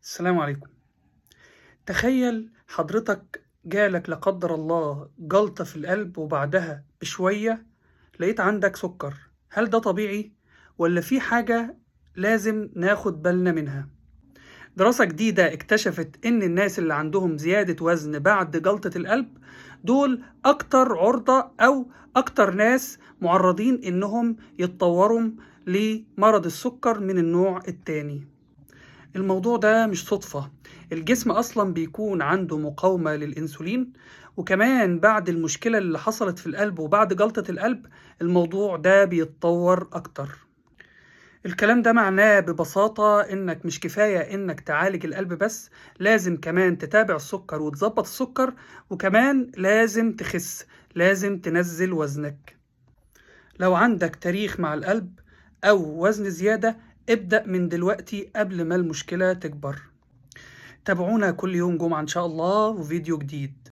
السلام عليكم. تخيل حضرتك جالك لا قدر الله جلطة في القلب، وبعدها بشوية لقيت عندك سكر. هل ده طبيعي ولا في حاجة لازم ناخد بالنا منها؟ دراسة جديدة اكتشفت إن الناس اللي عندهم زيادة وزن بعد جلطة القلب دول أكتر عرضة أو أكتر ناس معرضين إنهم يتطوروا لمرض السكر من النوع التاني. الموضوع ده مش صدفة، الجسم أصلا بيكون عنده مقاومة للإنسولين، وكمان بعد المشكلة اللي حصلت في القلب وبعد جلطة القلب الموضوع ده بيتطور أكتر. الكلام ده معناه ببساطة إنك مش كفاية إنك تعالج القلب بس، لازم كمان تتابع السكر وتظبط السكر، وكمان لازم تخس، لازم تنزل وزنك. لو عندك تاريخ مع القلب أو وزن زيادة ابدأ من دلوقتي قبل ما المشكلة تكبر. تابعونا كل يوم جمعة إن شاء الله وفيديو جديد.